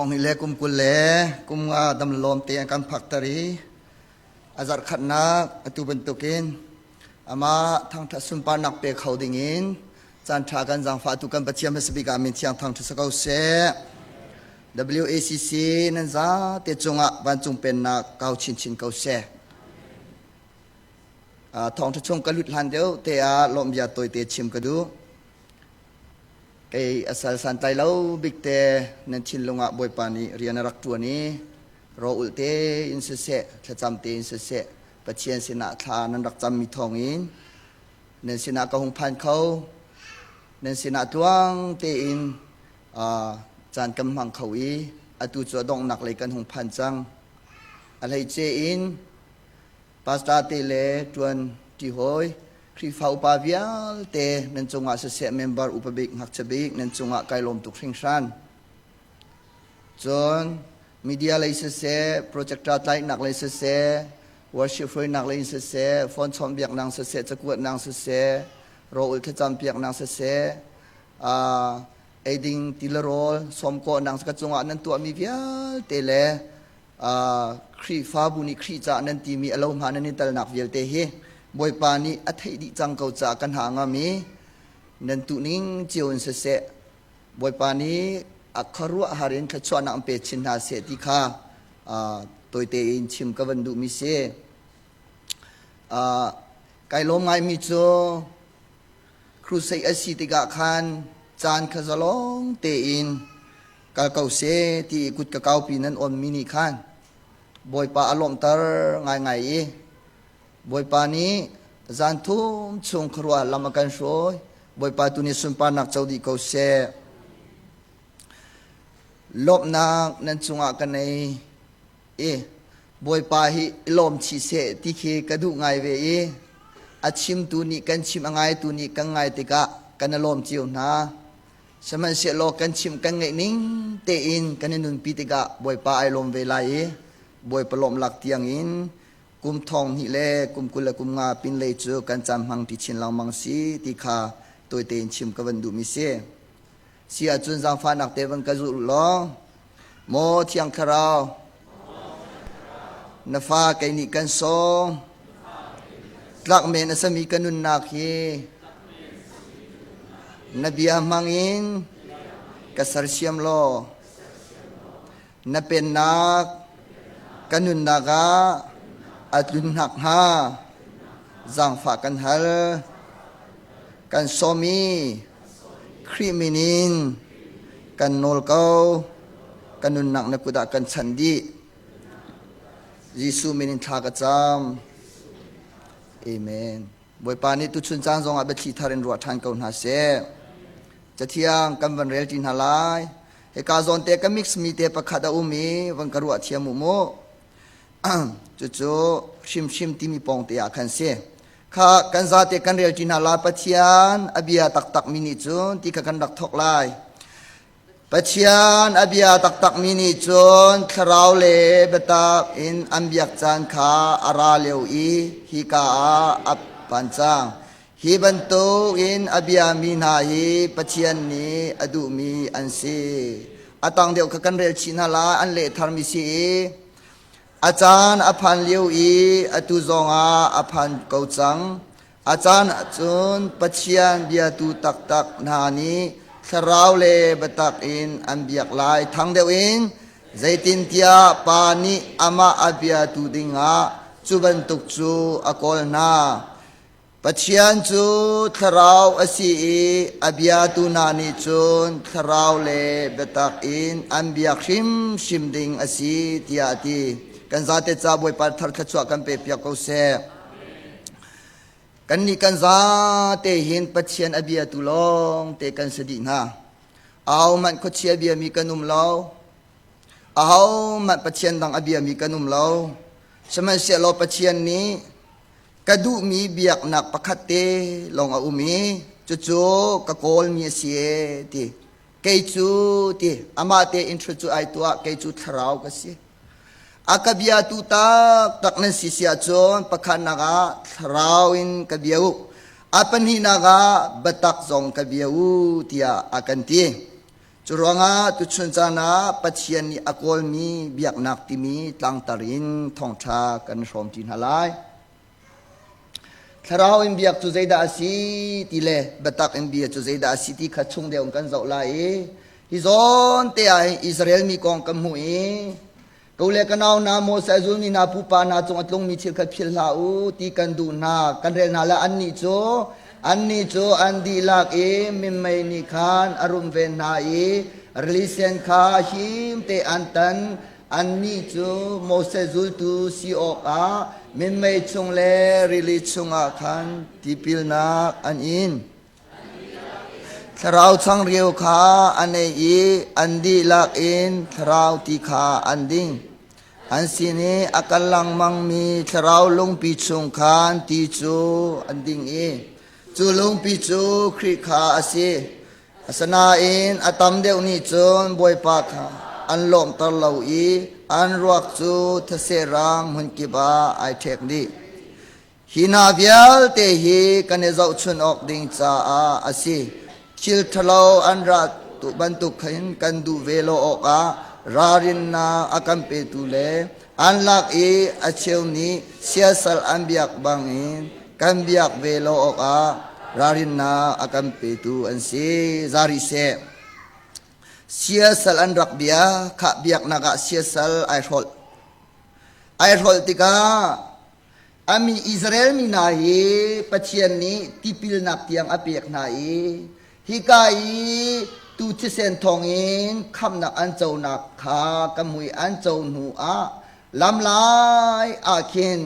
Ni le kum 20 le kum nga dam lawm te an kan phakter i a zarh khatnak atu bantukin amah thangṭhat sunparnak pe kho dingin caan ṭha kan zaangfahtu kan Pathian hmasabik ah min thiang thangṭhat si ko seh. WACC nan zate cungah vancung pennak kau chinchin ko seh. Thawngṭha chung ka lut hlan deuh te ah lawmhbia tawite chim ka duh. Kei a sal santlai lo bik te nan thinlung ah Bawipa nih rian a rak ṭuan i raw-ulh tein siseh, thlacam tein siseh, Pathian sinah thla nan rak cammi thawngin nan sinah ka hung phan kho. Nan sinah tluang tein caan kan hmang kho i atu cu a donghnak lei kan hung phan cang. A hleice in Pastor te le ṭuan ṭi hawi Khrihfa upa vialte nan cungah siseh member upa bik ngakchia bik nan cungah kai lawm tuk hringhran. Cun media lei siseh, projector tlaihnak lei siseh, worship hruainak lei in siseh, phone chawnhbiaknak siseh, cakuatnak siseh, rawl thlacam piaknak siseh, uh, eiding ti le rawl sawmkawhnak ka cungah nan tuahmi vialte le Khrihfabu nih Khrih caah nan timi a lo hma nan i talnak vialte hi Bawipa nih a theih dih cang ko caah kan ha ngam i nan tuhning cio in siseh Bawipa nih a khuaruahhar in thluachuahnak an pe chin hna seh ti kha tawite in chim ka van duhmi si. Kai lawm ngaimi cu crusade a si tikah khan caan kha zalong tein kal ko seh ti i kut ka kaupi nan onmi nih khan Bawipa a lawmhter ngaingai i Bawipa nih zan thum chung khuaruah lam a kan hruai. Bawipa tu nih sunparnak co dih ko seh. Lawmhnak nan cungah ka nei i Bawipa hi i lawm chih seh ti khi ka duh ngai ve i a chimtu nih kan chim a ngaitu nih kan ngai tikah kan i lawm cio hna. Sihmanhsehlaw kan chimh kan ngeih ning tein kan i nunpi tikah Bawipa ai lawm ve lai i Bawipa lawmhlak tiangin kum thong hnih le kum 25 pinlei cu kan caan hmang ti chin lengmang si ti kha tawi tein chim ka van duhmi si. Si ahcun zaangfahnak te van ka zulh law maw Thiang Thlarau na fa kei nih kan sawm tlak men a sami ka nunnak hi na bia hmangin ka sersiam law na pennak ka nunnak ah a tlun nakhnga zaangfah kan hal kan sawm i Khrih min in kan nawl ko ka nunnak na kut ah kan chanh dih Jesuh min in thla ka cam Amen Bawipa nih tuchun caan zongah biathli thar in ruah ṭhan ko hna seh. Cathiang kan van rel ṭi hna lai. Hika zawn te ka mix mi te pakhat a um i van ka ruah thiam u mu. Cucu hrimhrim timi pawng te ah khan si. Kha kan zate kan rel ṭi hna lai Pathian a bia taktak mi nih cun ti kha kan rak thawk lai. Pathian a bia taktakmi nih cun thlarau le biatak in an biak caan kha a ra lio i hika ah a phan cang. Hi bantukin a biami hna hi Pathian nih a duhmi an si. A tang deuh kha kan rel chih hna lai, an leh tharmi si i a caan a phan lio i atu zongah a phan ko cang. A caan ahcun Pathian biatu taktak hna nih thlarau le biatak in an biak lai. Thang deuh in, zeitintiah Pa nih amah a biatu dingah cu bantuk cu a kawl hna. Pathian cu thlarau a si i a biatu hna nih cun thlarau le biatak in an biak hrimhrim ding a si, tiah a ti. Kan zate ca Bawipa thar thluachuah kan pe piak ko seh. Kannih kan zate hin Pathian a biatu lawng te kan si dih hna. Ahohmanh khuachia biami kan um lo. Ahohmanh Pathian dang a biami kan um lo. Sihmanhsehlaw Pathian nih ka duhmi biaknak pakhat te lawng a um i cucu ka kawlmi a si e ti. Kei cu ti amah te intro cu ai tuah kei cu thlarau ka si. A ka biatu taktak nan si si ahcun pakhatnak ah thlarau in ka bia u. A pahnihnak ah biatak zong ka bia u tiah a kan ti. Cu ruangah tuchun caan ah Pathian nih a kawlmi biaknak timi tlangtar in thawngṭha kan hrawmṭi hna lai. Thlarau in biak cu zeidah a si ti le biatak in bia cu zeidah a si ti kha chung deuh in kan zoh lai i hi zawn te ah hin Israel mi kong kan hmuh i Ko le ka nau hna Moses zulmi hna pupa hna cung a tlungmi thil kha philh hlah u ti kan duh hna. Kan rel hna le annih cu annih cu an dihlak i minmei nih khan a rumven hna i rili sen kha him te an tan. Annih cu Moses zultu si awkah minmei chung le rili chungah khan tipilnak an in. Thlarau changreu kha an ei i an dihlak in thlarau ti kha an ding. An sin i a kal lengmangmi thlarau lungpi chung khan ti cu an ding i cu lungpi cu Khrih kha a si. Asinain a tam deuh nih cun Bawipa kha an lawmhter lo i an ruak cu thase rang hmunkip ah ai ṭhek dih. Hi hna vialte hi kan i zohchun awk ding caah a si. Thil ṭhalo an ra tu bantuk khin kan duh ve lo awkah ralrinnak a kan petu le an lak i a cheu nih siasal an biak bangin kan biak ve lo awkah ralrinnak a kan petu an si. Zari seh. Siasal an rak bia khah biaknak ah siasal ai hrolh. Ai hrolh tikah A mi Israel mi hna hi Pathian nih tipilnak tiang a pek hna i hika i tu thisen thawngin khamhnak an conak kha ka mui an co hnu ah lamlai ah khin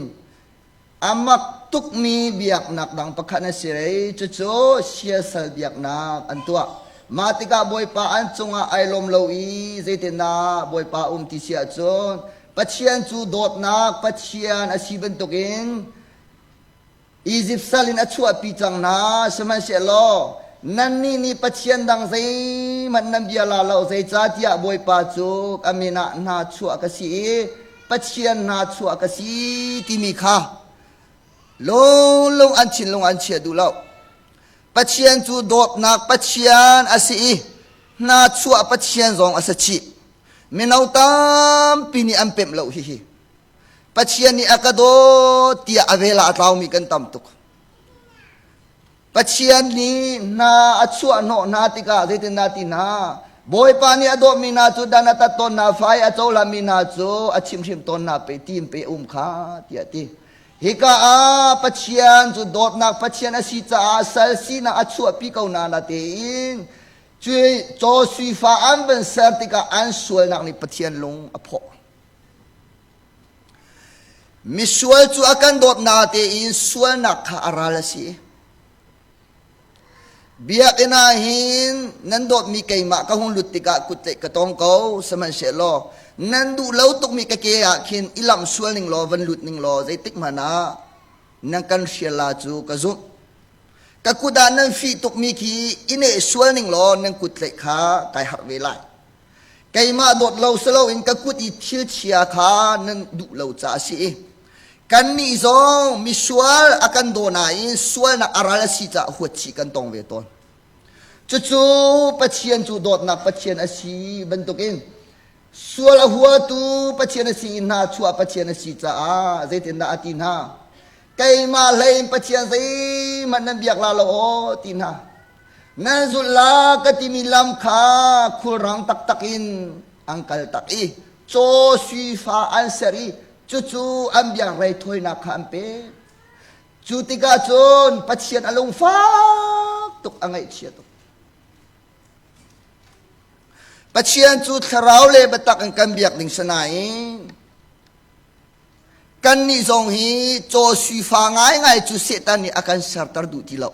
a mak tukmi biaknak dang pakhat a si rei cucu siasal biaknak an tuah. Mah tikah Bawipa an cungah ai lawm lo i zeitindah Bawipa um ti si ahcun Pathian cu dawtnak Pathian a si bantukin Izipt sal in a chuahpi cang hna. Sihmanhsehlaw nannih nih Pathian dang zeihmanh nan bia la lo, zeicahtiah Bawipa cu ka min ah hna chuah ka si i Pathian hna chuah ka si timi kha lunglung an thinlung an chia duh lo. Pathian cu dawtnak Pathian a si i hna chuah Pathian zong a si chih. Mino tampi nih an pemh lo hihi. Pathian nih a ka dawt tiah a vel ah a tlaumi kan tam tuk. Pathian nih hna a chuah hnawh hna tikah zeitindah ti hna? Bawipa nih a dawtmi hna cu dan a tat tawn hna, fai a cohlanmi hna cu a chimhrim tawn hna pe tim pe um kha tiah ti. Hika ah Pathian cu dawtnak Pathian a si caah sal sinak a chuahpi ko hna na tein Cui caw suifa an van ser tikah an sualnak nih Pathian lung a phawh. Misual cu a kan dawtnak tein sualnak kha a ral a si. Biakinn ah hin nan dawtmi keimah ka hung lut tikah kut tlaih ka tong ko, sihmanhsehlaw nan duh lo tukmi ka ke ah khin i lamh sual ning law van lut ning law zeitik hmanh ah nan kan hrial la cu ka zumh. Ka kut ah nan fih tukmi khi i neh sual ning law nan kut tlaih kha kai harh ve lai. Keimah dawt lo si loin ka kut i thil chia kha nan duh lo caah a si i kannih zong misual a kan daw nain sualnak a ral a si caah huatchih kan tong ve tawn. Cucu Pathian cu dawtnak Pathian a si bantukin sual a huatu Pathian a si i hna chuah Pathian a si caah zeitindah a ti hna? Keimah hlei in Pathian zeihmanh nan biak la lo aw ti hna. Nan zulh la ka timi lam kha khulrang taktak in an kal tak i caw sui fa an ser i cucu an biak raithawinak kha an pek. Cu tikah cun Pathian a lungfak tuk a ngaihchia tuk. Pathian cu thlarau le biatak in kan biak ding sinain Kannih zong hi caw suifa ngaingai cu Satan nih a kan serter duh ti lo.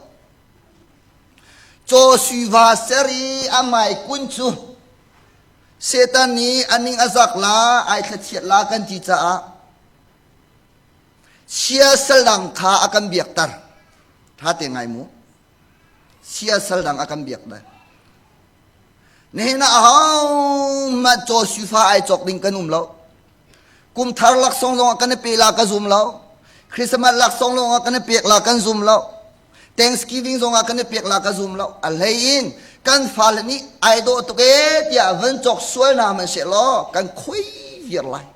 Caw suiva ser i a mai kun cu Satan nih a ning a zak la, ai thlachiat la kan ti caah siasal dang kha a kan biakter. Tha te ngai mu. Siasal dang a kan biakter. Nihin ah ahohmanh caw suifa ai cawk ding kan um lo. Kum thar laksawng zong ah kan i pe la ka zum lo. Christmas laksawng zong ah kan i pek la kan zum lo. Thanksgiving zong ah kan i pek la ka zum lo. A hlei in Kan fale nih ai dawh tuk ee tiah van cawk sual hna hmanhsehlaw kan khoi viar lai.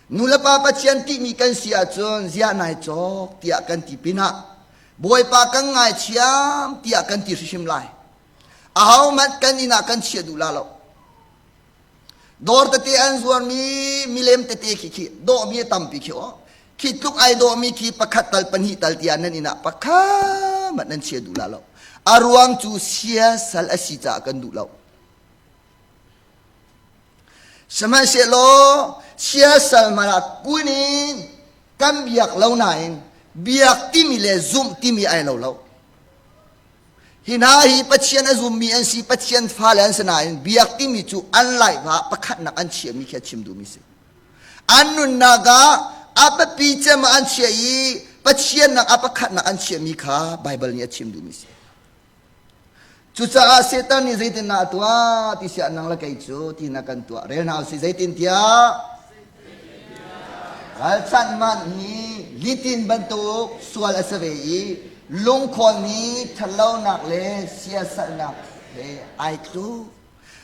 Nulepa Pathian tihmi kan si ahcun ziah nai cawk tiah kan ti pinah Bawipa kan ngaithiam tiah kan ti hrimhrim lai. Ahohmanh kan inn ah kan chia duh la lo. Dawr tete an zuarmi milem tete khi khi dawhmi a tampi khi aw. Khi tluk ai dawhmi khi pakhat tal pahnih tal tiah nan inn ah pakhat hmanh nan chia duh la lo. A ruang cu siasal a si caah kan duh lo. Sihmanhsehlaw siasal hmanh kun in kan biak lo nain biak timi le zumh timi ai lo lo. Hi hna hi Pathian a zummi an si, Pathian fale an si nain biak timi cu an laiva pakhatnak an chiahmi khi a chim duhmi si. An nunnak ah a biapi cem ah an chiah i Pathian nak a pakhatnak an chiahmi kha Baibal nih a chim duhmi si. Cucaah Satan nih zeitindah a tuah ti siah nang le kei cu ti na kan tuah. Rel hna usih zeitintiah ralchanh man hi litin bantuk sual a si ve i lungkhawn hi ṭhatlonak le siasalnak he ai tluk.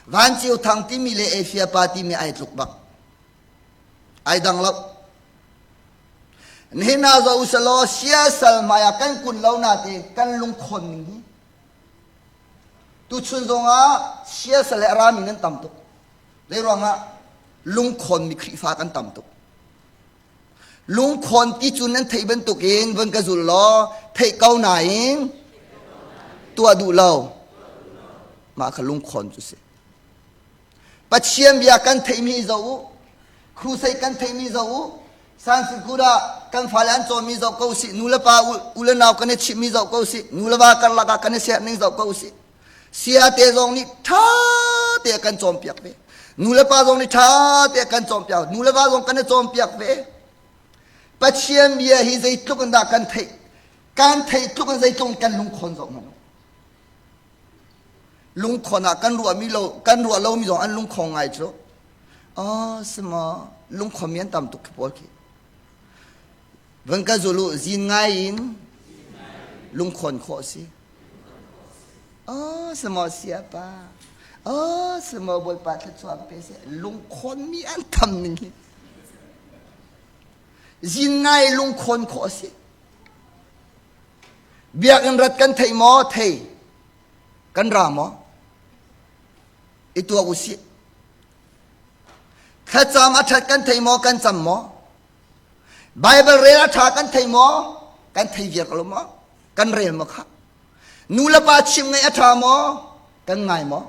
Vanceu thang timi le Efia pa timi ai tluk bak. Ai dang lo. Nihin ah zoh usalaw siasal hmai ah kan kun lo natein kan lungkhawn ning hi tuchun zongah siasal he a rami nan tam tuk. Zei ruangah lungkhawnmi Khrihfa kan tam tuk. Lungkhawn ti cu nan theih bantukin von ka zul law theih ko nain tuah duh lo. Mah kha lungkhawn cu si. Pathian bia kan theihmi zoh u. Crusade kan theihmi zoh u. Sansikur ah kan fale an cawnmi zoh ko usih. Nu le pa u le nau kan i chimhmi zoh ko usih. Nu le va karlak ah kan i serning zoh ko usih. Sia te zong nih ṭha te kan cawnpiak ve. Nu le pa zong nih ṭha te kan cawnpiak. Nu le va zong kan i cawnpiak ve. Pathian bia hi zeitluk in dah kan theih. Kan theih tluk in zeitluk in kan lungkhawn zoh hmanh u. Lungkhawn ah kan ruahmi lo kan ruah lomi zong an lungkhong ngai cu. Oh, sima lungkhawn mi an tam tuk khi pawl khi. Van ka zulu zin ngai in lungkhawn khawh si. Oh, sima siapa. Oh, sima bawipa thluachuah pe seh. Lungkhawn mi an tam ning hi. Zin ngai lungkhawn khawh si. Biakinn rat kan thei maw? Thei. Kan ra maw? I tuak usih. Thlacam a ṭhat kan thei maw? Kan cam maw? Bible rel a ṭha kan thei maw? Kan thei viar ko lo maw? Kan rel maw kha? Nu le pa chim ngaih a ṭha maw? Kan ngai maw?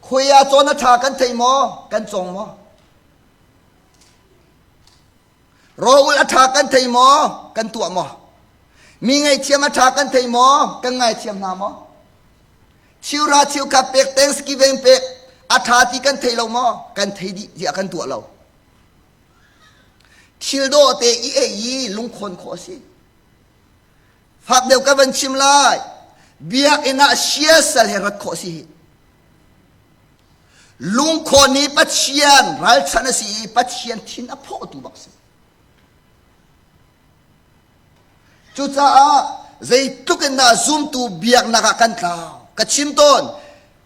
Khuai ah cawn a ṭha kan thei maw? Kan cawng maw? Rawl a ṭha kan thei maw? Kan tuah maw? Mi ngaihthiam a ṭha kan thei maw? Kan ngaithiam hna maw? Chiura chiukhat pek Thanksgiving pek a ṭha ti kan thei lo maw? Kan thei dih tiah kan tuah lo. Thil dawh te i ei i lungkhawn khawh a si. Fak deuh ka van chim lai. Biakinn ah siasal he rat khawh a si hi. Lungkhawn hi Pathian ralchan a si i Pathian thin a phawhtu bak si. Cucaah zeitluk in dah zumtu biaknak ah kan tlau. Ka chim tawn,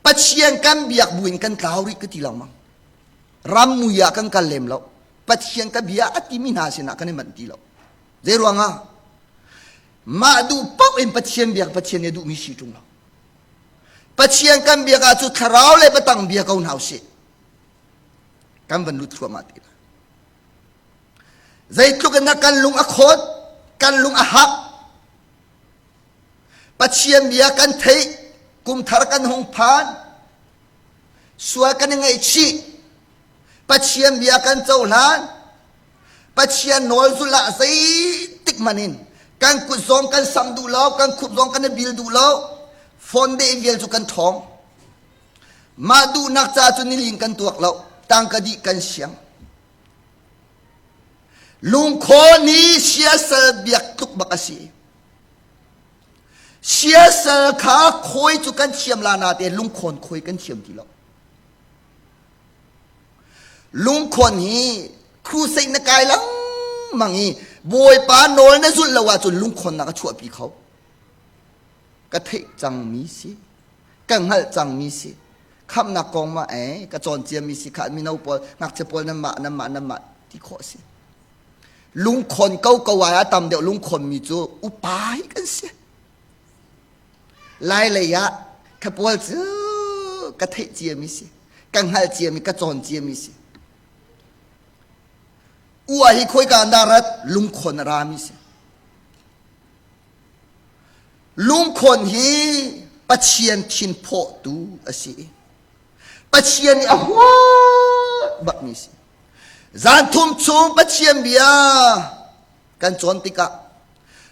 Pathian kan biak buin kan tlau rih ka ti lengmang. Ram mui ah kan kal lem lo. Pathian ka bia a timi hna sinah kan i manh ti lo. Zei ruangah? Mah duh paoh in Pathian biak Pathian nih a duhmi si ṭung lo. Pathian kan biak ah cu thlarau le batang bia ko hna usih. Kan van lut thluahmah ti lai. Zeitluk in kan lung a khawt, kan lung a hak. Pathian bia kan theih, kumthar kan hung phan, sual kan i ngaihchih, Pathian bia kan cohlan, Pathian nawl zulh ah zeitik hmanh in kan kut zong kan sam duh lo, kan khup zong kan i bil duh lo, phone deh vial cu kan ṭhawng. Mah duhnak ca cu nilin kan tuak lo, tangka dih kan siang. Lungkhaw ni siasal biak tluk bak a si. Siasal kha khawi cu kan thiam la na te lungkhawn khawi kan thiam ti lo. Lungkhawn hi crusade na kai lengmang i Bawipa nawl na zulh lo ahcun lungkhawnnak a chuahpi kho. Ka theih cangmi si. Ka hngalh cangmi si. Khamhnak kong ma eh ka cawn ciami si kha mino pawl ngakchia pawl nan mah nan mah nan mah ti khawh si. Lungkhon ko ko ai a tam deuh lungkhon mi cu upa hi kan si. Lai lei ah ka pawl cu ka theih ciami si. Ka hngalh ciami ka cawn ciami si. Ua hi khawika dah rat lungkhon a rami si. Lungkhon hi Pathian thinphawhtu a si. Pathian nih a huat bakmi si. Zan thum chung Pathian bia kan cawn tikah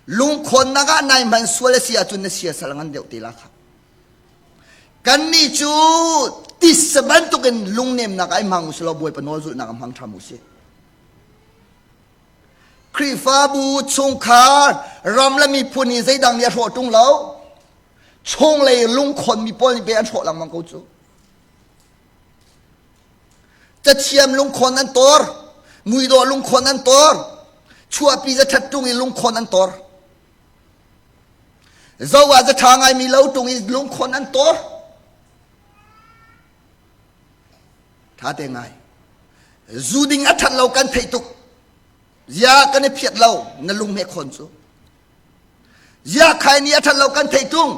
lungkhonnak ah nai hman sual a si ahcun na siasal ngan deuh te la kha. Kannih cu tisa bantukin lungnemnak ah i hmang usih law Bawipa nawl zulhnak ah hmang ṭham usih. Khrihfabu chungkhar ram le miphun nih zeidang nih a hrawh ṭung lo. Chunglei lungkhon mi pawl nih pe an hrawh lengmang ko cu. Cathiam lungkhon an tor, muidawh lungkhon an tor, chuahpi za ṭhat ṭung i lungkhon an tor. Zo ah za ṭha ngaimi lo ṭung i lungkhon an tor. Ṭha te ngai. Zu ding a ṭhat lo kan theih tuk. Zia kan i phiat lo na lung he khon cu. Zia khai ni a ṭhat lo kan theih ṭung.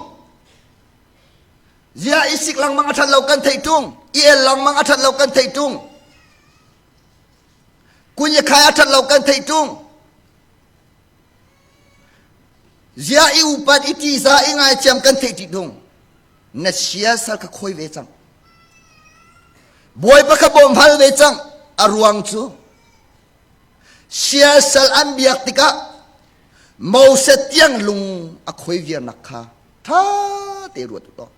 Zia i sik lengmang a ṭhat lo kan theih ṭung. I el lengmang a ṭhat lo kan theih ṭung. Kun i khai a ṭhat lo kan theih ṭung. Zia i upat i ṭihzah i ngaithiam kan theih ṭih ṭung. Na siasal kha khawi ve cang. Bawipa kha bawm hal ve cang. A ruang cu siasal an biak tikah Moses tiang lung a khuai viarnak kha ṭha te ruat u law.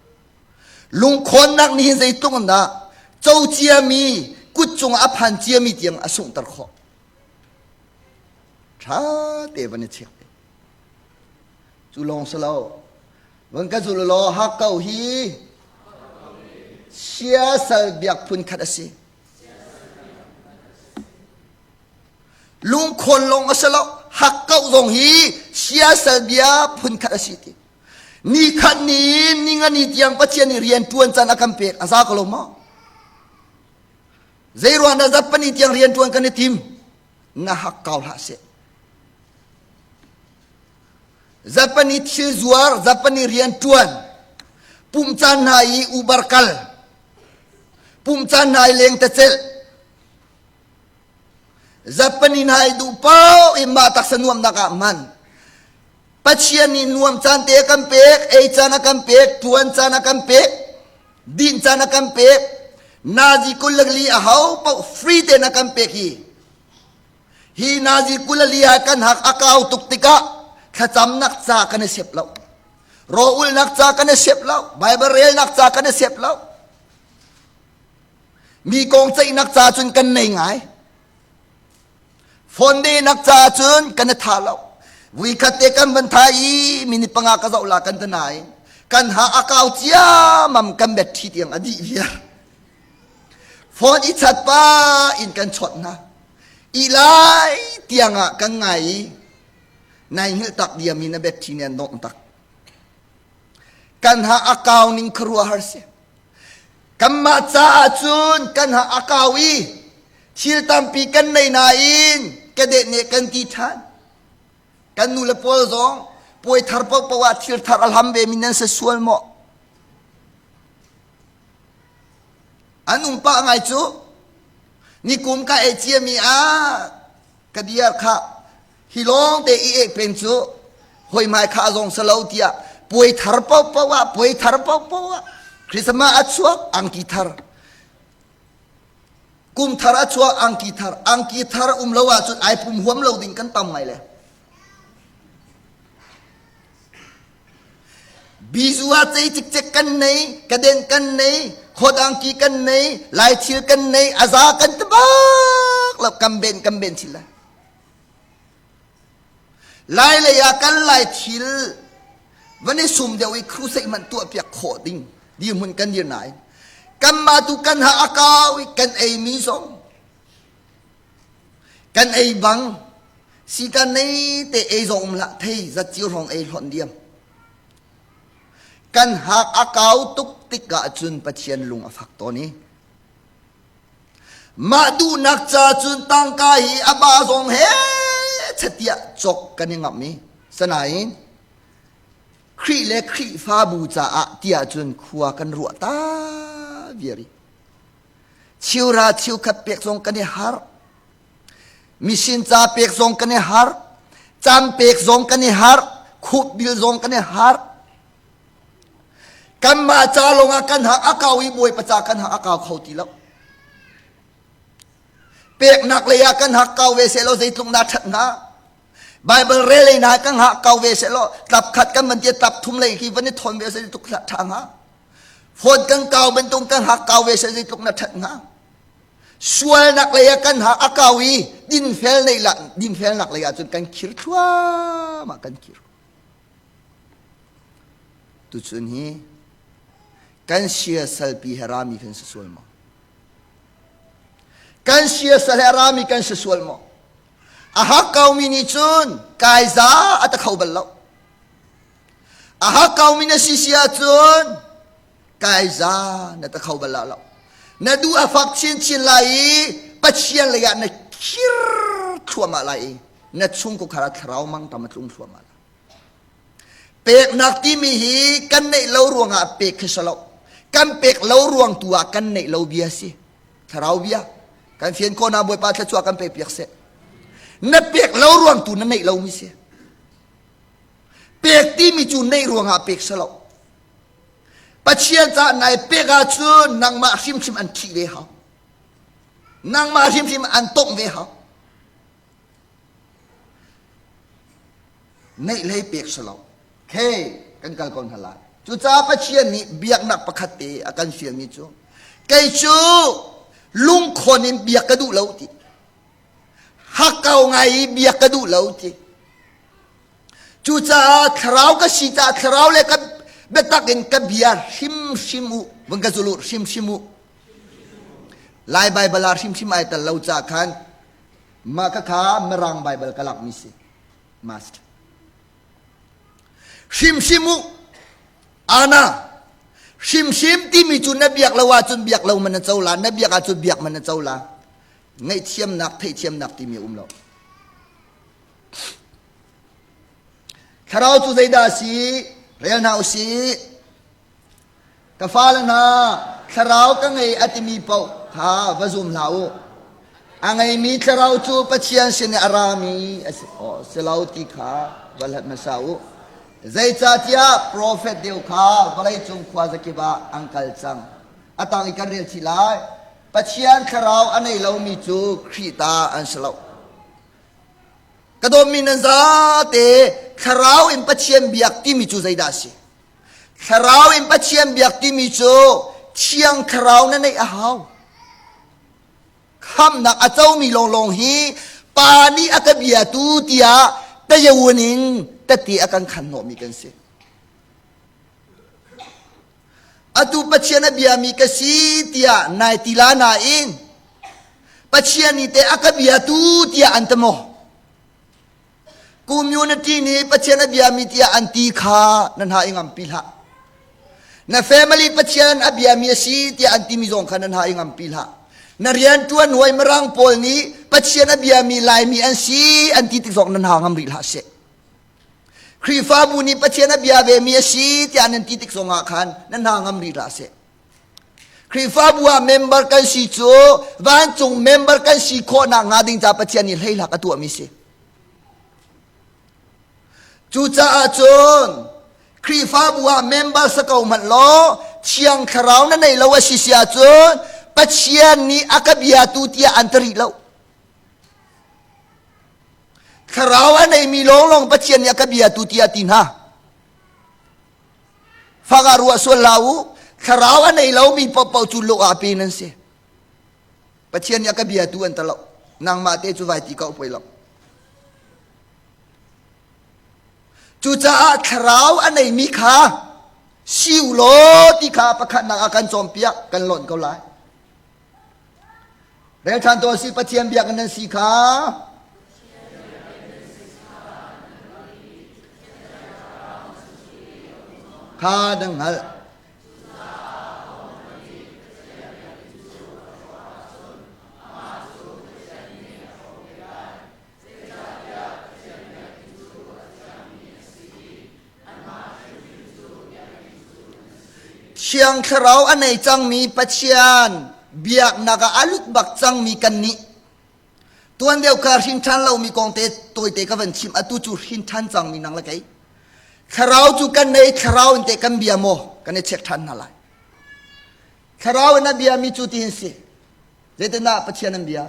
Lungkhawnnak nih hin zeitluk in dah co ciami kut cungah a phan ciami tiang a sunghter khawh. Ṭha te van i check te. Cu lawng si lo. Van ka zul law hakkau hi siasal biak phun khat a si. Lungkhawn lawng a si lo. Hakkauh zong hi siasal bia phun khat a si ti. Ni khat ni ni nga ni tiang Pathian nih rian ṭuan caan a kan pek a za ko lo maw? Zei ruang dah zat pani tiang rian ṭuan kan i tim? Na hakkau hlah seh. Zapani thil zuar, zapani rian ṭuan, pumh caan hna i ubar kal, pumh caan hna i lengtecelh, zapani hna i duh paoh in mah taksa nuamnak ah hman. Pathian nih nuam caan te a kan pek, ei caan a kan pek, ṭuan caan a kan pek, din caan a kan pek, nazi 24 a ho paoh free tein a kan pek hi. Hi nazi 24 ah kan hak a kau tuk tikah thlacamnak ca kan i sep lo. Rawlulhnak ca kan i sep lo. Bible relnak ca kan i sep lo. Mi kong ceihnak ca cun kan nei ngai. Phone dehnak ca cun kan i tha lo. Vuikhat te kan van tha i minute panga ka zoh la kan ta nain kan ha a kau ciamam kan bet thi tiang a dih viar. Phone i chat pa in kan chawt hna. I lai tiang ah kan ngai i nai hngilh tak diam in a bet thi nih an dongh tak. Kan ha a kau ning khuaruah har si. Kanmah caah cun kan ha a kau i thil tampi kan nei nain ka deh nih kan ti ṭhan. Kan nu le pawl zong puai thar paohpaoh ah thil thar a hlam ve mi nan si sual maw? An um pah ngai cu nikum ka ei ciami ah ka diar kha hi lawng te i ek peng cu hoi hmai kha zong sa lo tiah puai thar paohpaoh ah puai thar paohpaoh ah Christmas a chuak angki thar kum thar a chuak angki thar angki thar um lo ahcun ai pum huam lo ding kan tam ngai le Bizu ah cei cikcek kan nei, kaden kan nei, khodangki kan nei, laithil kan nei, a za kan ti bak lo kan ben kan ben thil lai. Lai lei ah kan lai thil van i sum deuh i crusade hmanh tuah piak khawh ding dirhmun kan dir nain kanmah tu kan ha a kau i kan ei mi zong Kan ei bang si kan nei te ei zong um hlah thei zat cio hrawng ei hlawnh diam. Kan hak a kau tuk. tik ahcun Pathian lung a fak tawn i mah duhnak ca cun tangka hi a ba zong he chatiah cawk kan i ngamh i sanain Khrih le Khrihfabu caah tiah cun khua kan ruah ta viar i chiura chiukhat pek zong kan i har misin ca pek zong kan i har cam pek zong kan i har khup bil zong kan i har kanmah ca lawngah kan hak a kau i bawipa ca kan hak a kau kho ti lo peknak lei ah kan hak kau ve seh law zeitluk na ṭhat hnga Bible rel lei na kan hak kau ve seh law tlap khat kan van tia tlap thum lei khi van i thawn ve zeitluk ṭha hnga phone kan kau bantuk kan hak kau ve seh zeitluk na ṭhat hnga sualnak lei ah kan hak a kau i dinfel nei la dinfelnak lei ah cun kan khir thluahmah kan khir Tuchun hi kan siasalpi he rami kan si sual maw? Kan siasal he rami kan si sual maw? A hakkaumi nih cun kai za a ta kho bal lo. A hakkaumi na si si ahcun kai za na ta kho bal lo. Na duh a fak chinchin lai i Pathian lei ah na khir thluahmah lai i na chungkhar ah thlarau mangtam a tlung thluahmah lai. Peknak timi hi kan neih lo ruangah pek khi si lo. Kan pek lo ruang tu ah kan neih lo bia si. Thlarau bia. Kan fian khawh na Bawipa thluachuah kan pek piak seh. Na pek lo ruang tu na neih lo mi si. Pek timi cu neih ruangah pek si lo. Pathian caah nai pek ahcun nangmah hrimhrim an thih ve hau. Nangmah hrimhrim an tongh ve hau. Neih hlei pek si lo. Khe kan kal ko hna lai. Cucaah Pathian nih biaknak pakhat te a kan fialmi cu kei cu lungkhawn in biak ka duh lo ti. Hakkau ngai i biak ka duh lo ti. Cucaah thlarau ka si caah thlarau le ka biatak in ka bia hrimhrim u vun ka zul u hrimhrim u. Lai Baibal ah hrimhrim ai tel lo caah khan Mah khakha Mirang Baibal ka lakmi si. Must. Hrimhrim u. Ana. Hrimhrim timi cu na biak lo ahcun biak lo man na co la, na biak ahcun biak man na co la. Ngaihthiamnak, theihthiamnak timi a um lo. Thlarau cu zeidah a si? Rel hna u sih. Ka fale hna, thlarau ka ngei a timi paoh kha va zum hlah u. A ngeimi thlarau cu Pathian sin i a rami a si, oh, si lo ti kha va hlat hmasa u. Zeicahtiah profet deu kha vawleicung khuazakip ah an kal cang. A tang i kan rel chih lai. Pathian thlarau a nei lomi cu Khrih ta an si lo. Ka dawtmi nan zate thlarau in Pathian biak timi cu zeidah a si? Thlarau in Pathian biak timi cu Thiang Thlarau na neih a hau. Khamnak a comi lawnglawng hi Pa nih a ka biatu tiah tayawun in tati a kan khan hnawhmi kan si. Atu Pathian a biami ka si tiah nai ti la nain Pathian nih teh a ka biatu tiah an ti maw? Community nih Pathian a biami tiah an ti kha na hna i ngampi hlah. Na family Pathian a biami a si tiah an timi zong kha na hna i ngampi hlah. Na rianṭuan hawi Mirang pawl nih Pathian a biami Laimi an si an ti tik zong na hna ngam rih hlah seh. Khrihfabu nih Pathian a bia vemi a si tiah nan ti tik zongah khan na hna ngam rih hlah seh. Khrihfabu ah member kan si cu vancung member kan si khawhnak hnga ding ca Pathian nih hleihlak a tuahmi si. Cucaah cun Khrihfabu ah member sa ko hmanh law Thiang Thlarau na nei lo a si si ahcun Pathian nih a ka biatu tiah an ti rih lo. Thlarau a neimi lawnglawng Pathian nih a ka biatu tiah ti hna. Fak ah ruah sual hlah u. Thlarau a nei lomi paohpaoh cu lung ah pe nan si. Pathian nih a ka biatu an ta lo. Nangmah te cu vai ti ko poi lo. Cucaah thlarau a neimi kha si u law ti kha pakhatnak ah kan cawnpiak kan lawnh ko lai. Rel ṭhan tuah si Pathian biakinn nan si kha. Kha nan hngalh. Thiang Thlarau a nei cangmi Pathian biaknak ah a lut bak cangmi kannih tuan deuh kha hrin ṭhan lomi kong te tawite ka van chim atu cu hrin ṭhan cangmi nang le kei Thlarau cu kan nei Thlarau in teh kan bia maw kan i check ṭhan hna lai Thlarau in a biami cu tihin si Zeitindah Pathian an bia?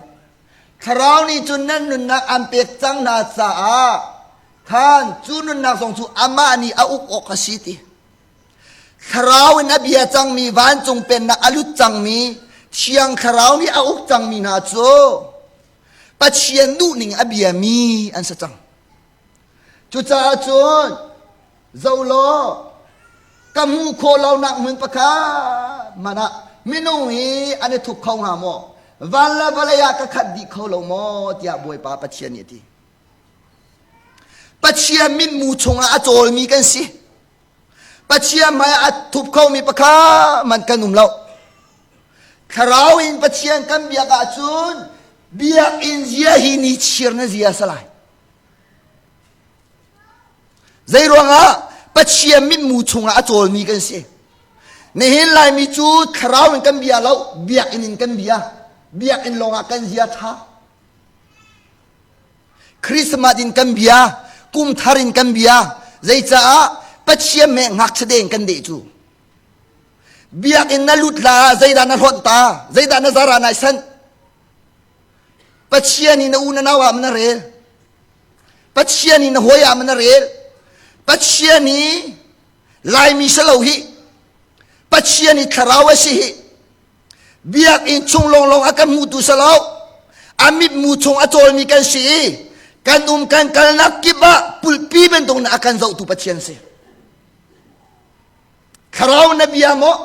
Thlarau nih cun nan nunnak an pek cang hna caah khan cu nunnak zong cu amah nih a uk awk a si ti. Thlarau in a bia cangmi vancung pennak a lut cangmi Thiang Thlarau nih a uk cangmi hna cu Pathian duhning a biami an si cang. Cucaah cun Zo law ka hmuh khawh lonak hmun pakhat hmanh ah minung hi an i thup kho hnga maw? Van le vawlei ah ka khat dih kho lo maw? tiah Bawipa Pathian nih a ti. Pathian mitmu chungah a cawlmi kan si. Pathian hmai ah a thup khomi pakhat hmanh kan um lo. Thlarau in Pathian kan biak ahcun biakinn zia hi ni chir na zia salai. Zeiruangah Pathian mitmu chungah a cawlmi kan si. Nihin Laimi cu thlarau in kan bia lo, biakinn in kan bia. Biakinn lawngah kan zia ṭha. Christmas in kan bia, kum thar in kan bia. Zeicaah Pathian me ngakchia deng kan deh cu. Biakinn na lut la zeidah na hlonh ta, zeidah na zara nai sanh. Pathian i na u na nau ah na rel. Pathian i na hawi ah na rel. Pathian i Laimi si lo hi. Pathian i thlarau a si hi. Biakinn chung lawnglawng a kan hmutu si lo. A mitmu chung a cawlmi kan si i kan um kan kalnak kip ah pulpi bantuk in a kan zohtu Pathian si. Thlarau na bia maw?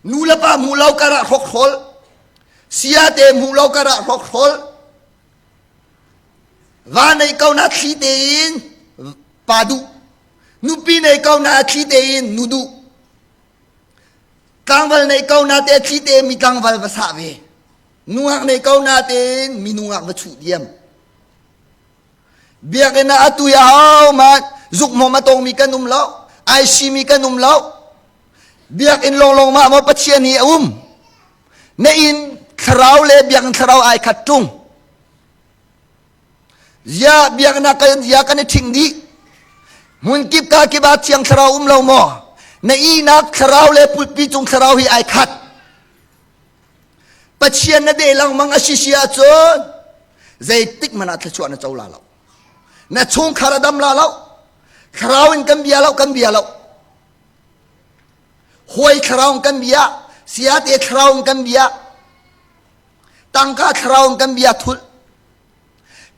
Nu le pa hmuh lo karah hrokhrawl. Siate hmuh lo karah hrokhrawl. Va nei ko na thli tein pa duh. Nupi nei ko na thli tein nu duh. Tlangval nei ko na te thli tein mi tlangval va sah ve. Nungak nei ko na tein mi nungak va chuh diam. Biakinn ah atu i ahohmanh zukmawm a tongmi kan um lo, ai simi kan um lo. Biakinn lawnglawng mah maw Pathian hi a um. Na inn thlarau le biakinn thlarau ai khat ṭung. Zia biakinn ah kan zia kan i ṭhing dih. Hmun kip ka kip ah thiang thlarau um lo maw? Na ihnak thlarau le pulpi cung thlarau hi ai khat. Pathian na deh lengmang a si si ahcun zeitik hmanh ah thluachuah na co la lo. Na chungkhar a dam la lo. Thlarau in kan bia lo, kan bia lo. Hawi thlarau in kan bia, siate thlarau in kan bia, tangka thlarau in kan bia thul.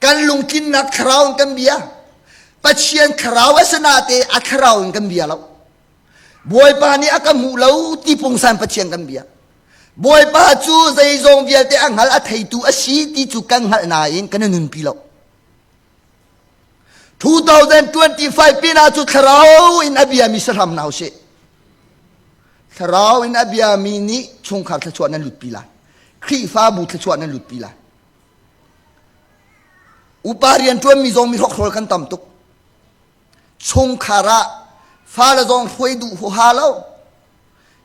Kan lungtlinnak thlarau in kan bia. Pathian thlarau a si nate a thlarau in kan bia lo. Bawipa nih a ka hmuh lo ti pungsan Pathian kan bia. Bawipa cu zeizong vialte a hngal a theitu a si ti cu kan hngalh nain kan i nunpi lo. 2025 pin ah cu thlarau in a biami sahram hna usih. Thlarau in a biami nih chungkhar thluachuah nan lutpi lai. Khrihfabu thluachuah nan lutpi lai. Upa rianṭuanmi zong mi hrokhrawl kan tam tuk. Chungkhar ah fale zong hruai duh huaha lo.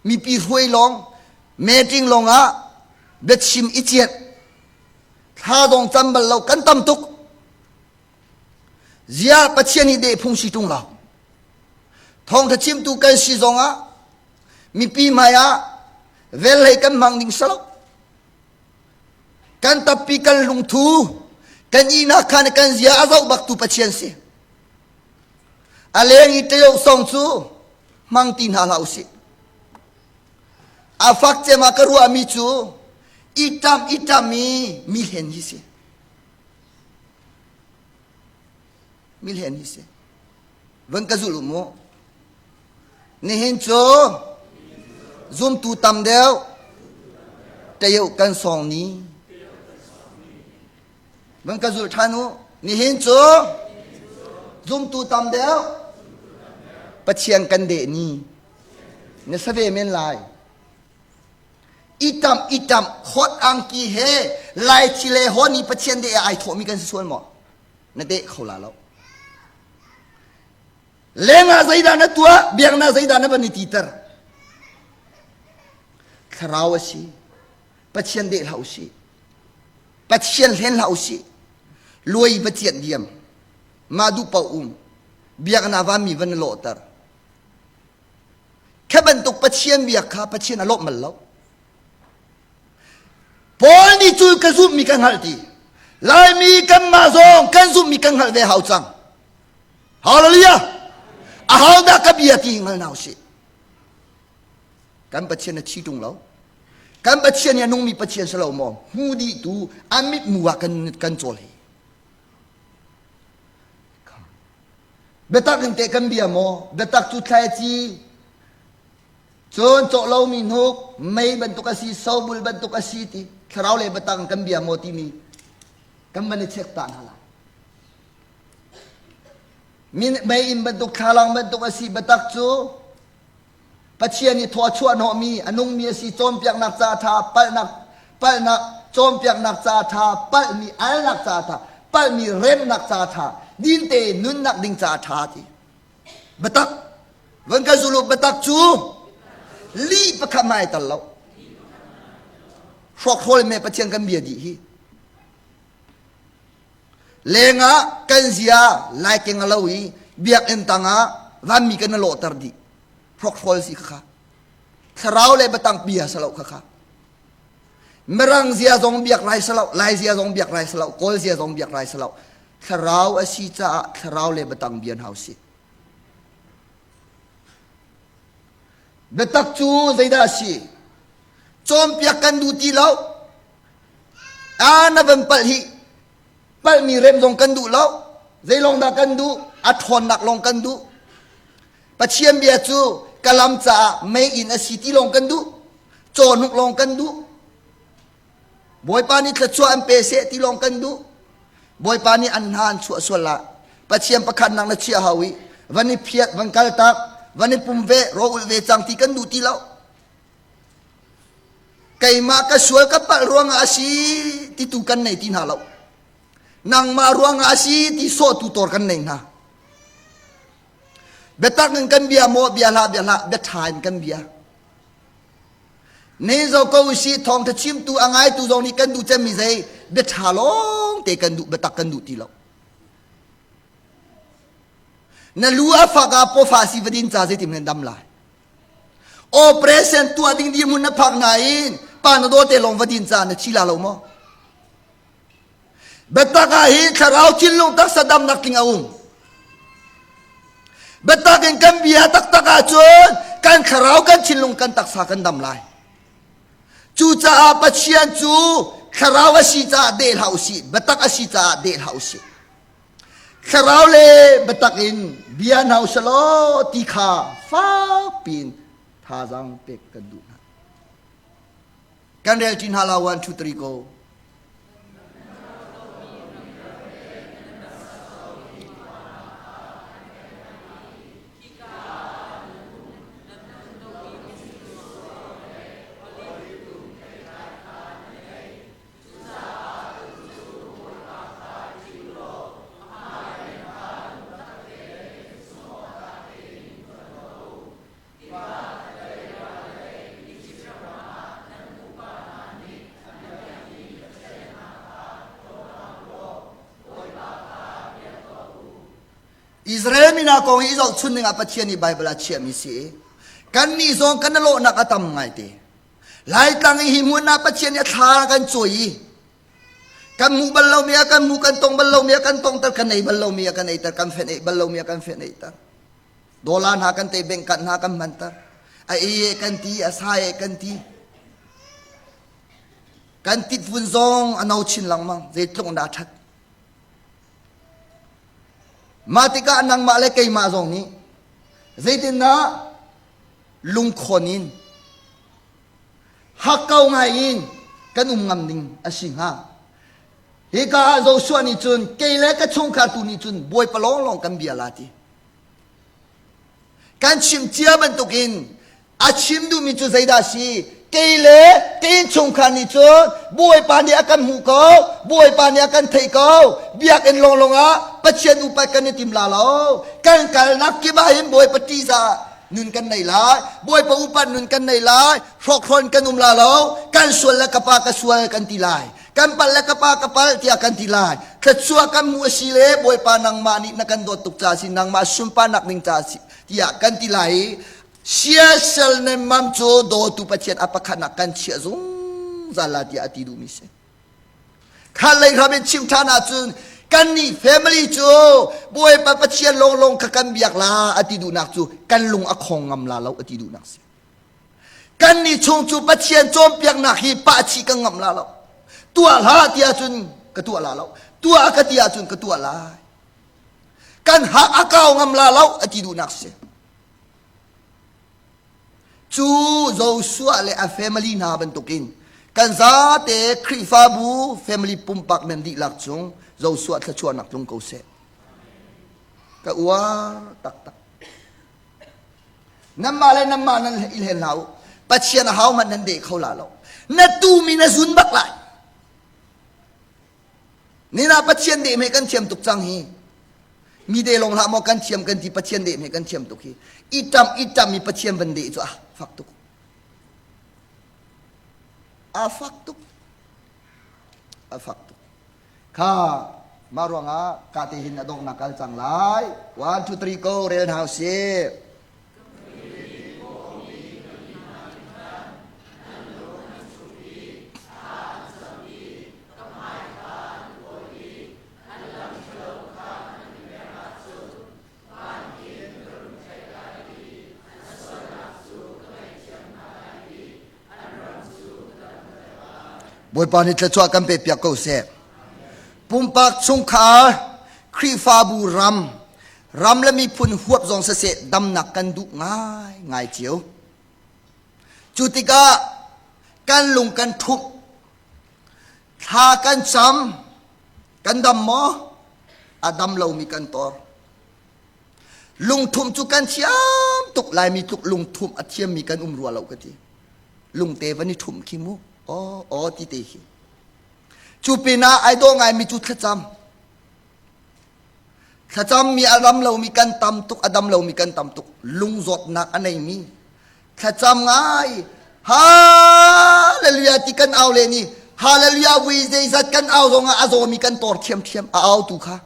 Mipi hruai lawng, meeting lawng ah biachim i ciat. Thla dong cam bal lo kan tam tuk. Zia Pathian hi deh phung si ṭung lo. Thawngṭha chimtu kan si zong ah mipi hmai ah velhlei kan hmang ding si lo. Kan tappi kan lungthu kan ihnak khan kan zia a zoh baktu Pathian si. A leng i ṭeo song cu hmang ti hna hlah usih. A fak cem ah ka ruahmi cu i ṭam i ṭam i mi hlen hi si. Mi hlen hi si. Van ka zulh u mu. Nihin cu zumtu tam deuh ṭeo kan sawng ni. Van ka zulh ṭhan u. Nihin cu zumtu tam deuh Pathian kan deh ni. Na sa ve men lai. Itam itam hot angki he lai thi le hon i Pathian deh ai thawhmi kan si sual maw? Na deh kho la lo. Lengah zeidah na tuah, biaknak zeidah na van i titer. Thlarau a si. Pathian deh hlah usih. Pathian hlen hlah usih. Luai va ciat diam. Mah duh paoh um. Biakinn ah mi van lawhter. Kha bantuk Pathian biak kha Pathian a lawmh bal lo. Paul nih cu ka zumhmi ka hngalh ti. Laimi kanmah zong kan zumhmi kan hngalh ve hau cang. Hallelujah! Ahodah ka bia ti hngal hna usih. Kan Pathian a thi ṭung lo. Kan Pathian hi a nungmi Pathian si lo maw? Hmu dih tu a mitmu ah kan, kan cawl hi. Biatak in teh kan bia maw? Biatak cu thlaici, cun cawh lomi hnuk, mei bantuk a si, sobul bantuk a si ti thlarau le biatak in kan bia maw timi kan van i check ta hna lai. Mei inn bantuk thlalang bantuk a si biatak cu Pathian i thaw chuah hnawhmi a nungmi a si cawnpiaknak ca ṭha palhnak palhnak cawnpiaknak ca ṭha palhmi alnak ca ṭha palhmi remnak ca ṭha dinte nunnak ding ca ṭha ti biatak van kan zulu biatak cu lih pakhat hmai tal lo hrawkhrawl me Pathian kan bia dih hi Lengah kan zia laikeng a lo i biakinn tangah vanmi kan i lawhter dih. Hrokhrawl si khakha. Thlarau le batang bia sa lo khakha. Mirang zia zong biak rai sa lo, Lai zia zong biak rai sa lo, Kawl zia zong biak rai sa lo. Thlarau a si caah thlarau le batang bia hau si. Biatak cu zeidah a si? Cawnpiak kan duh ti lo. A na van palh hi palhmi rem zong kan duh lo. Zeilong dah kan duh? A ṭhawnnak lawng kan duh. Pathian bia cu ka lam caah mei inn a si ti lawng kan duh. Cawhnuk lawng kan duh. Bawipa nih thluachuah an pe seh ti lawng kan duh. Bawipa nih an hna an chuah sual ah Pathian pakhatnak na chiah hau i van i phiat, van kal tak, van i pum ve, ro ulh ve cang ti kan duh ti lo. Keimah ka sual ka palh ruangah a si ti tu kan nei ti hna lo. Nangmah ruangah a si ti sawhtu tor kan nei hna. Biatak in kan bia maw bia hlah bia hlah bia ṭha in kan bia. Ne zo ko si thawngṭha chimtu a ngaitu zong nih kan duh cemmi zei bia ṭha lawng te kan duh biatak kan duh ti lo. Na lu a fak ah pawfa si va din ca zeitin nan dam lai. Operation tuah ding dirhmun na phak nain pa na dawte lawng va din ca na thi la lo maw? Biatak ah hi thlarau thinlung taksa damnak tling a um. Biatak in kan bia taktak ahcun kan thlarau kan thinlung kan taksa kan dam lai. Cucaah Pathian cu thlarau a si caah deh hlah usih, biatak a si caah deh hlah usih. Thlarau le biatak in bia hna usih law ti kha fak piin thazaang pek kan duh hna. Kan rel ṭi hna la 1 2 3 go. Israel mi hna kong i zohchun dingah Pathian nih Baibal ah chiahmi si i kannih zong kan lawhnak a tam ngaite. Laitlang i hi hmun ah Pathian nih a thla kan cawi i kan hmuh bal lomi ah kan hmuh kan tong bal lomi ah kan tongter kan ei bal lomi ah kan eiter kan fenh ei bal lomi ah kan fenh eiter dollar hna kan te bengkat hna kan hmanter a ei e kan ti a sa e kan ti kan titvun zong a no chin lengmang zeitluk in dah a ṭhat mah tikah nangmah le keimah zong nih zeitindah lungkhawn in hakkau ngai in kan um ngam ding a si hnga. Hika ah Joshua nih cun kei le ka chungkhar tu nih cun Bawipa lawnglawng kan bia la ti. Kan chim cia bantukin a chim duhmi cu zeidah a si? Kei le ka innchungkhar nih cun Bawipa nih a kan hmuh ko, Bawipa nih a kan theih ko. Biakinn lawnglawng ah Pathian upat kan i tim la lo. Kan kalnak kip ah hin Bawipa ṭihzah. Nun kan nei lai. Bawipa upat nun kan nei lai. Hrawkhrawn kan um la lo. Kan sual le ka pa ka sual kan ti lai. Kan pal le ka pa ka pal tiah kan ti lai. Thluachuah kan hmu a si le Bawipa nangmah nih na kan dawt tuk ca si nangmah sunparnak ding ca si tiah kan ti lai i siasal nemmam cu dawtu Pathian a pakhatnak kan chiah zungzal la tiah a ti duhmi si. Kha lei hram in chim ṭhan ahcun kannih family cu Bawipa Pathian lawnglawng kha kan biak la a ti duhnak cu kan lung a khong ngam la lo a ti duhnak si. Kannih chung cu Pathian cawnpiaknak hi pahchih kan ngamh la lo. Tuah hlah ti ahcun ka tuah la lo. Tuah ka ti ahcun ka tuah lai. Kan hak a kau ngam la lo a ti duhnak si. Cu Joshua le a family hna bantukin kan zate Khrihfabu family pumpak nan dihlak cung Joshua thluachuahnak tlung ko seh. Ka uar taktak. Nanmah le nanmah nan i hlen hlah u. Pathian a hau hmanh nan deh kho la lo. Na tumi na zun bak lai. Nina Pathian deh hme kan thiam tuk cang hi. Mi de lawng hlah maw kan thiam kan ti Pathian deh hme kan thiam tuk hi. I tam i tam mi Pathian van deh cu ah fak tuk. A fak tuk. A fak tuk. Kha mah ruangah ka te hin a donghnak kal cang lai. 1 2 3 go rel hna usih. Bawipa nih thluachuah kan pe piak ko seh. Pumpak chungkhar, Khrihfabu ram, ram le miphun huap zong siseh damnak kan duh ngai ngai cio. Cu tikah kan lung kan ṭhumh, thla kan cam, kan dam maw? A dam lomi kan tor. Lungthumh cu kan thiam tuk Laimi tluk lungthumh a thiammi kan um rua lo ka ti. Lungte van i ṭhumh khi mu. Aw aw ti te khi. Cu pinah ai dawh ngaimi cu thlacam. Thlacam mi a ram lomi kan tam tuk, a dam lomi kan tam tuk. Lungzawtnak a neimi. Thlacam ngai. Hallelujah ti kan au le ni. Hallelujah vui zeizat kan au zongah a zawmi kan tor thiamthiam a au tu kha.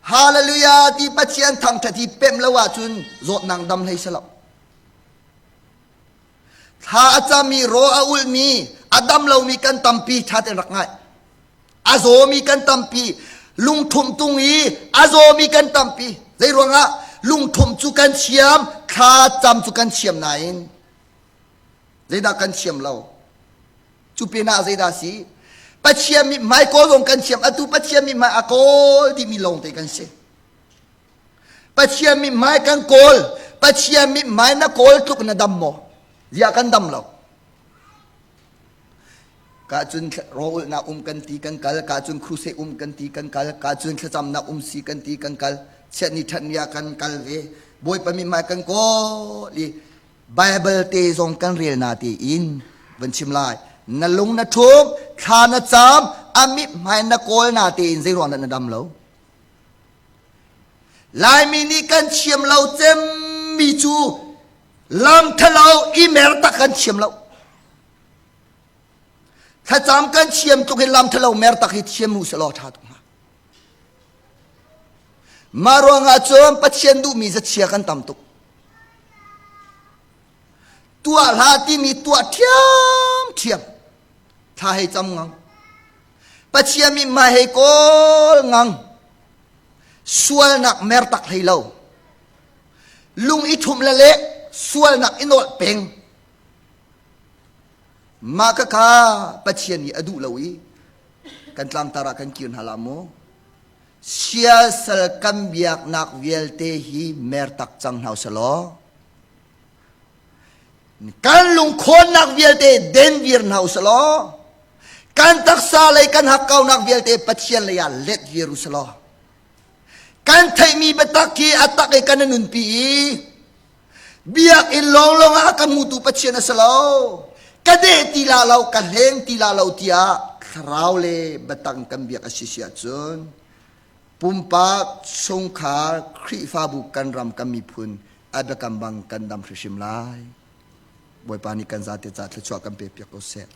Hallelujah ti Pathian thangṭhat hi pemh lo ahcun zawtnak dam hlei si lo. Thla a cami, raw a ulhmi, a dam lomi kan tampi ṭha tein rak ngai. A zawmi kan tampi, lungthumh tung i a zawmi kan tampi. Zei ruangah lungthumh cu kan thiam, thla cam cu kan thiam nain zeidah kan thiam lo? Cu pinah zeidah si? Pathian mithmai kawl zong kan thiam. Atu Pathian mithmai a kawl dihmi lawngte kan si. Pathian mithmai kan kawl. Pathian mithmai na kawl tluk na dam maw? Ziah kan dam lo. Ka cun rawlnak um kan ti kan kal, ka cun crusade um kan ti kan kal, ka cun thlacamnak um si kan ti kan kal, chiat ni that ni ah kan kal ve. Bawipa mithmai kan kawl i Bible te zong kan rel na tiin van chim lai. Na lung na ṭhum, thla na cam, a mithmai na kawl na tein zei ruang dah na dam lo? Laimi nih kan thiam lo cemmi cu lam ṭhalo i mer tak kan thiam lo. Thlacam kan thiam tluk in lam ṭhalo mer tak hi thiam mu selaw ṭha tuk hnga. Mah ruangah cun Pathian duhmi zachia kan tam tuk. Tuah hlah timi tuah ṭhiamṭhiam. Thla hei cam ngang. Pathian mithmai hei kawl ngang. Sualnak mer tak hlei lo. Lung i ṭhumh le leh sualnak i nawlh peng. Mah khakha Pathian nih a duh lo i kan tlangtar ah kan kir hna la mu. Siasal kan biaknak vialte hi mer tak cang hna usalaw kan lungkhawnnak vialte den vir hna usalaw kan taksa lei kan hakkaunak vialte Pathian lei ah let vir usalaw kan theihmi biatak hi a tak i kan nunpi i Biakinn lawnglawng ah a ka hmutu Pathian a si lo. Ka deh ti la lo, ka hleng ti la lo tiah thlarau le biatang kan biak a si si ahcun pumpak, chungkhar, Khrihfabu kan ram kan miphun A biakam bang kan dam hrimhrim lai. Bawipa nih kan zate ca thluachuah kan pe piak ko seh.